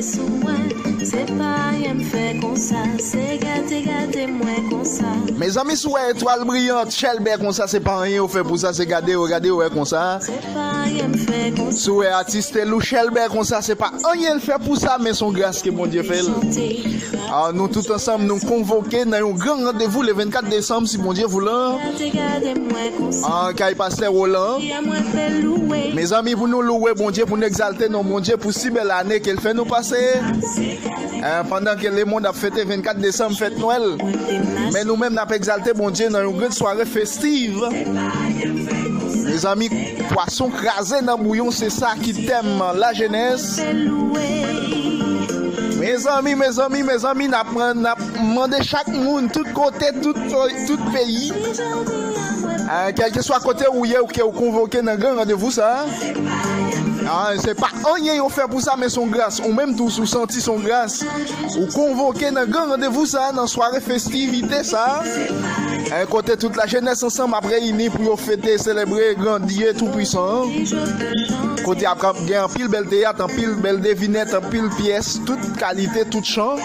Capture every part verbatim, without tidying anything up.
Se pa anyen m fè konsa, se gade gade mwen konsa. Mezanmi, si w wè etwal briyant, chèlbè konsa, se pa anyen yo fè pou sa, se gade yo, gade yo wè konsa. Se pa anyen m fè konsa. Si w wè atis Telou chèlbè konsa, se pa anyen l fè pou sa, men se yon gras ke Bondye fè l. Ah, nou tout ansanm, nou konvoke nan yon gran randevou le vennkat desanm, si Bondye vle. Gade gade mwen konsa. An kay pastè Roland. Mezanmi, pou nou louwe Bondye, pou nou egzalte non Bondye, pou si bèl ane ke l fè nou pase. Eh, pandan ke lemonn ap fete vennkat desanm, fèt Nwèl, men nou menm n ap egzalte Bondye nan yon gran sware festiv. Mezanmi, pwason kraze nan bouyon, se sa ki tèm lajenès. Mezanmi, mezanmi, mezanmi, n ap, n ap mande chak moun, tout kote, tout, tout peyi, eh, kèlkeswa kote ou ye, ou ke ou konvoke nan gran randevou sa a. Ah, se pa anyen yo fè pou sa, men se yon gras. Ou menm tou, si w santi se yon gras, ou konvoke nan gran randevou sa a, nan sware festivite sa a. Eh, kote tout lajenès ansanm ap reyini pou yo fete, selebre Grandye Toupwisan an. Kote ap gen anpil bèl teyat, anpil bèl devinèt, anpil pyès, tout kalite, tout chan.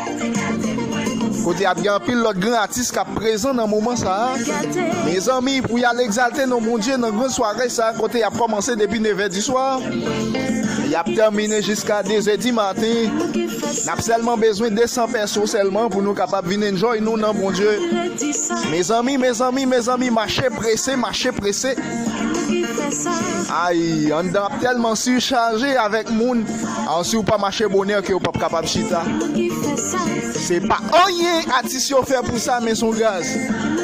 Kote ap gen anpil lòt gran atis k ap prezan nan moman sa a. Mezanmi, pou y al egzalte non Bondye nan gran sware sa a, kote y ap kòmanse depi nevè di swa, y ap tèmine jiska dezè di maten. N ap sèlman bezwen desan pèso sèlman pou nou kapab vin enjoy nou nan Bondye. Mezanmi, mezanmi, mezanmi, mache prese, mache prese. Ay, anndan ap tèlman sichaje avèk moun. An, si w pa mache bonè ke w p ap kapab chita. Se pa anyen atis yo fè pou sa, men se yon gras.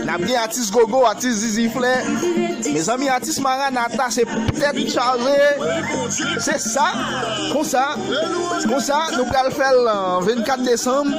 N ap gen atis Gogo, atis Zizi Flè. Mezanmi, atis Maranata, se tèt chaje. Se sa. Konsa, konsa, nou pral fè l, euh, vennkat desanm.